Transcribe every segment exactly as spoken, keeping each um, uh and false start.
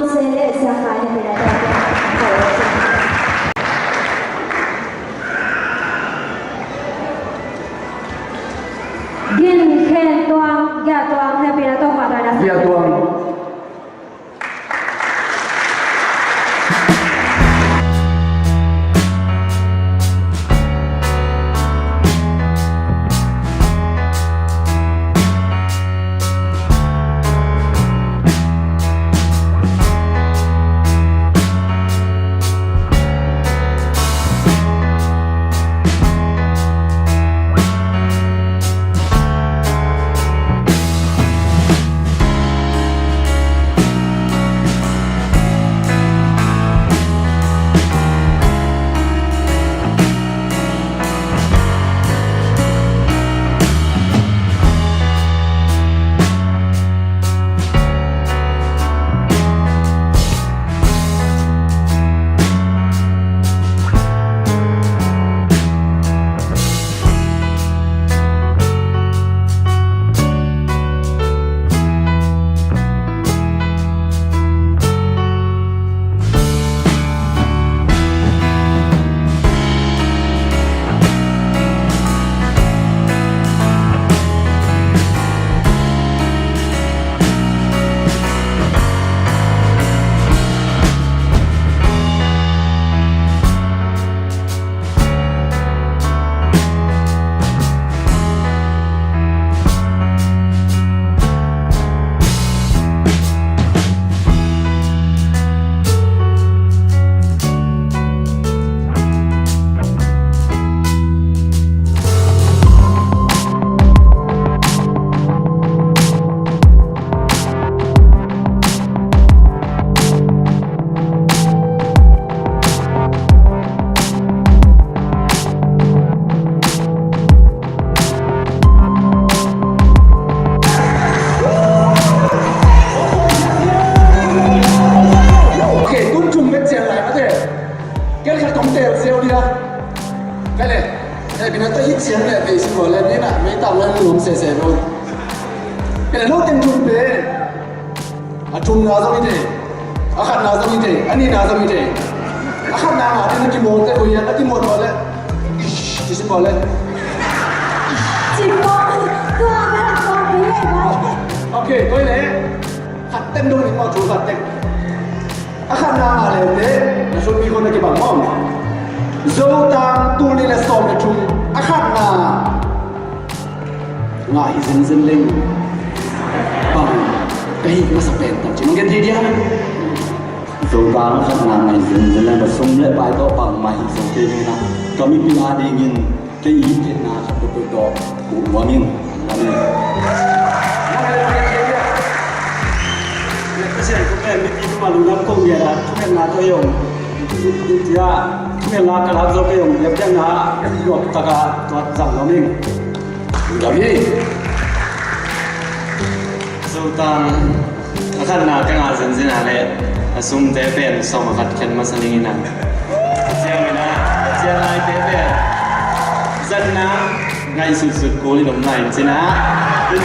Gin Khen Tuang, Gia Tuang, hehpihna tawh khuatai na. Gia Tuang. Ok, tun thum bek cian lai mate. Kel khat kong tel siau dia. Kale, eh, bina ta hit sian le, Facebook le, ni na, mei ta wan lum se se lo. Kale, lo teng thum pe. A thumna zong hi thei, a khatna zong hi thei, a nihna zong hi thei. A khatna ngah ding na kimuat teh, ui, a kimuat pah leh, ish, kisim pah leh. Cim pah, tua a bel a pah pi leh bai. Ok, tua hi leh. Khat teng dong hi pah, thu khat teng. A khatna ngah leh teh, na sut mi khun na kibang mawng. Zotang tul nih leh sawm leh thum, a khatna ngah hi zenzen leng bang ka hih masa pen tam ci nong gen thei dia? Zotang a khatna ngah hi zenzen leng, ka sum le pai tawh bangmah hi zo kei ding a, ka mipil a dingin kei i theihna khat peuhpeuh tawh huh nuam ing. Amen. Pasian, ko pen mipi tuma lungdam kong gen a, thungetna tawh hi ong. Tia, thungetna ka lak zo kei ong, lepdekna luak taka tua zang nuam ing. Dami. Zotang a khatna ka ngah zenzen a leh a sumte pen sawm a khat khen masa ning in a. Ciang in a, ciang laite pen zatna ngaihsutsut kul in om lai in cin a.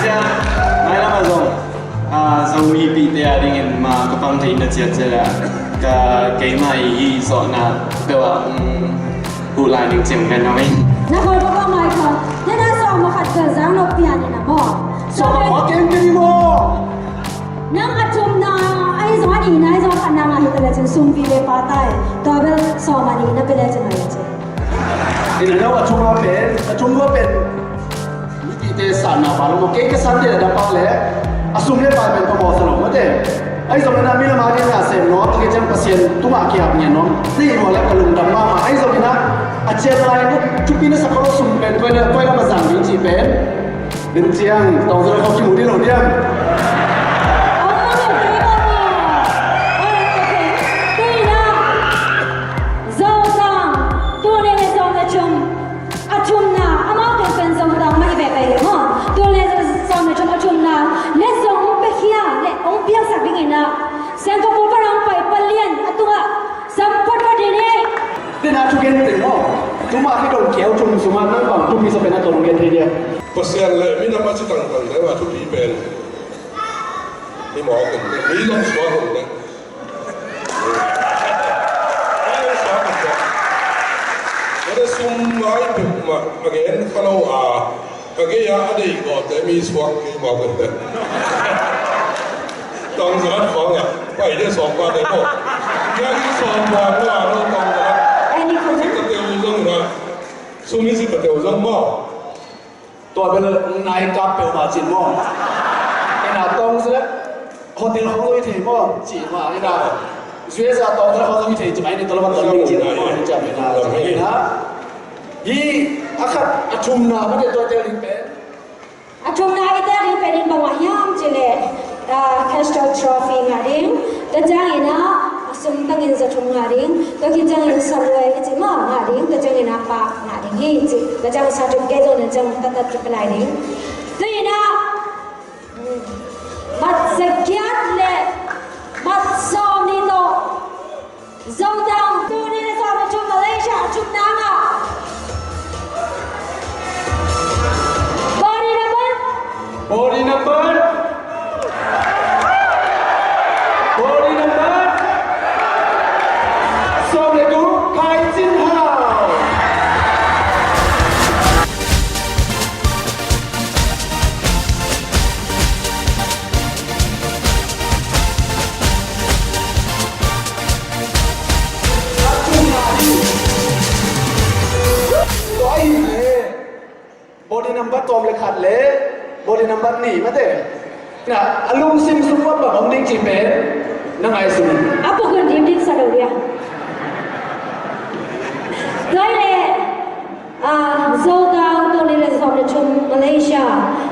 Ciang mailam a zong, a, Zomipihte a dingin ma ka pang thei na ciat ciat a, ka keimah i hih sawhna peuh a, um, Pu Lai Ning Cim kan hong in. Na khawl bawk a mai kha. Na na sawm a khat bel zang nop pian in a maw? Sawm a khat keng keng i maw? Nang a thumna ahi zong a nihna ahi zong a khatna ngah hi ta lecin sum pi le pa ta e. Tua bel sawm a nih na pi lecin a lecin. Ina nau a thum a pen, a thum a pen. Mipite sanna pa lo maw, kei ka san ding a dapa le a sum le pai pen ka mawh sa lo mate. Ahi zongin a minam a ding na sem nuam, a kei ciang Pasian tungah kiap ngian nuam. Ni mawh le ka lungdam mahmah. Ahi zongin a a cian lai na thupi na sak lo sum pen koi le koi lam a zang ding cih pen. Nin ciang tawng zara kau kimu ding lo diam. Zotang, tul nih le sawm le thum. A thumna, amau pen Zotang mah hi veve hi maw. Tul nih le sawm le thum a thumna, le zong hong piakhia, le hong piaksak dingin a, Singapore pan hong pai palian a tungah sam photphot ding hi. Tena thugen teng maw. Tuma khi dong kiau thum sungah nang bang thupi sa pen a tawh hong gen thei dia. Pasian le minam a ci tangtang deuh a thupi pen. Hi mawk in, mi zong suak hong le. A gen kha lo a, a gei a a deih gawhte mi suak kei mah bente. Tong zakat khawng a pai de sawm pate maw? Biakinn sawm pate a lo tong zakat. Ai, ni khawng. Sik ka teu zong na. Sum i sik ka teu zong maw? Tua bel nai kap peuhmah cin maw? Ina tong zakat hotel khawng zong i thei maw? Ci mah ina. U S A tong zakat khawng zong i thei ci mah, i ni tawh lo man tawh ding cin maw? Ni ciam ina, ciam ina. Hi a khat a thumna mate tua tel ding pen. A thumna i tel ding pen in bang mah hiam cih leh, ah, Castle Trophy ngah ding. Tua ciangin ah, a sum tangin za thum ngah ding. Tua khit ciangin saluai i cih mah ngah ding. Tua ciangin ah pa ngah ding hi cih. Tua ciangin certificate zong tua ciang taktak kipia lai ding. Tua in ah, mat za giat le mat sawm nih tawh Zotang tul nih le sawm le thum Malaysia a thumna ngah. Body number. Body number. Body number. Sawm le guk, Khai Cin Hau. Tua ahih leh body number tawm le khat le body number nih mate. Na, a lungsim sung ua bang om ding cih pen na ngaihsun. A pukun dimdim sa lo dia. Tua ahih leh, ah, Zotang tul nih le sawm le thum Malaysia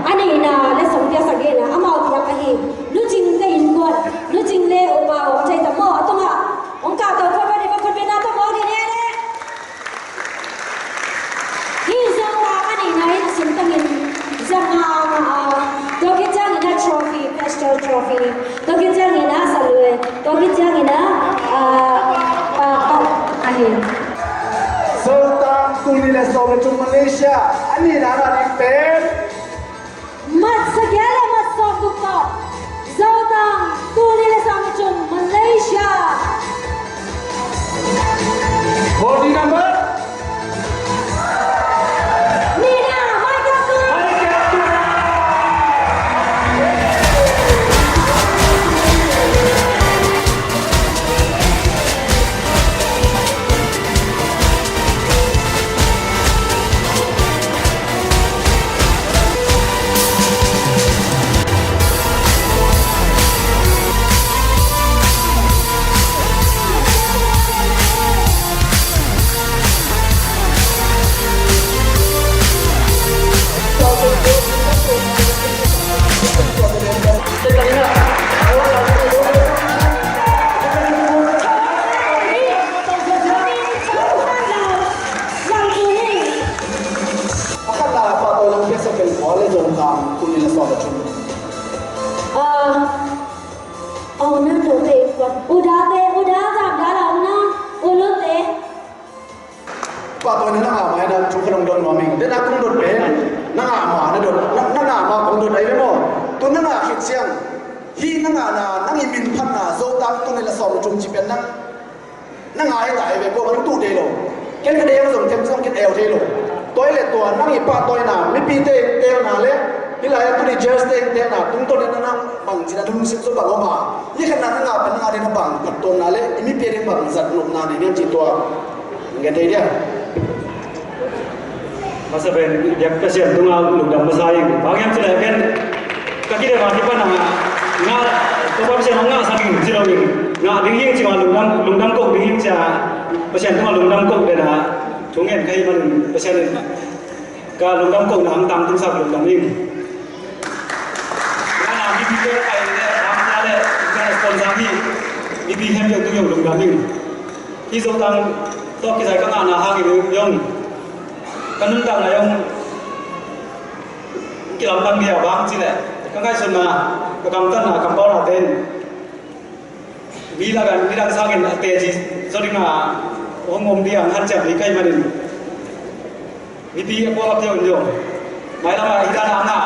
a nihna le sawm piaksak in ah amau piak ahi. Nu Cing te innkuan, Nu Cing le upa hong thei ta maw, a tungah hong kahto khawm va ni, va khut beng na ta maw, ni ne ne. Hih Zotang a nihna in a sum tangin za nga ngah a, tua khit ciangin ah trophy, Castle Trophy, tua khit ciangin ah saluai, tua khit ciangin ah, ah, pa, pa, ahi. Zotang tul nih le sawm le thum Malaysia a nihna ngah ding pen. Mat za giat le mat sawm guk tawh Zotang tul nih le sawm le thum Malaysia. Body number. Nihna, mai kap tua. Mai kap tua. A khatna pahtawi lam piaksak pen kua le Zotang tul nih le sawm le thum. Ah, oh, nan do te kua. U Da te, U Da zam da la na, U Lut te. Pahtawina na ngah mah hi na, thu khat hong dot nuam ing. Den a kong dot pen na ngah mah na dot, na, na ngah mah kong dot ahi ve maw? Tu na ngah khit ciang, hih na ngahna, nang i min phatna, Zotang tul nih le sawm le thum ci pen nang na ngah hi ta hi ve, kua bang tuh thei lo. Ken ka dei zong them zong ken eu thei lo. Tua hi leh tua nang i pahtawina, mipite in telna le hih lai-ah tuni judge te in telna tungtawn in na nang bangci na lungsim sung bang om a, ni khatna na ngah pen na ngah ding na bang phattuamna le i mipite ding bang zat nopna nei hiam cih tua gen thei dia. Masa pen biak Pasian tungah lungdam masa ing. Bang hiam cih leh ken ka kidem a kipan a ngah, Topa Pasian hong ngahsak ing ci lo ing. Ngah ding hi ing ci mah lungdam, lungdam ko ding hi ing ci a, Pasian tungah lungdam ko den a thu ngen ka hih manin Pasian in ka lungdam kohna hong tangtungsak lungdam ing. Ngana mipite pai le, hang sia le, ngana sponsor hi, mipi khempeuh tung zong lungdam ing. Hih Zotang tawh kisai ka ngahna hangin zong, ka nuntakna zong kilamdang dia, bang ci leh ka ngaihsutna, ka gamtatna, kampauna ten mi lakah nidang sangin a teci zaw dinga hong om ding a hanciam ding ka hih manin, mipi a kuang a piau in zong, mailam ah hih dan a ngah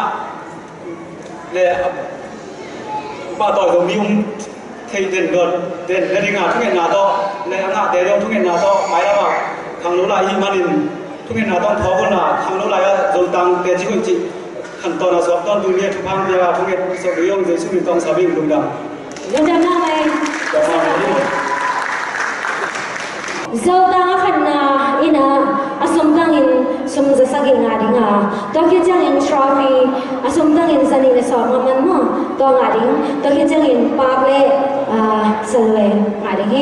le a pahtawi Zomi um thei den dot den le dinga thungetna tawh le a ngahte zong thungetna tawh mailam ah khanglo lai hih manin, Thungetna tawh phawk un la, khangno lai-ah Zotang teci hun cih khantawn a suak tawntung ni a thupha piak a thunget sawk ding zong Jesu min tawh sa ing. Lungdam. Lungdam mahmah. Zotang a khatna in ah a sum tangin sum za sagih ngah ding a, tua khit ciangin trophy a sum tangin za nih le sawm nga man maw, tua ngah ding. Tua khit ciangin pak le, ah, salue ngah ding hi.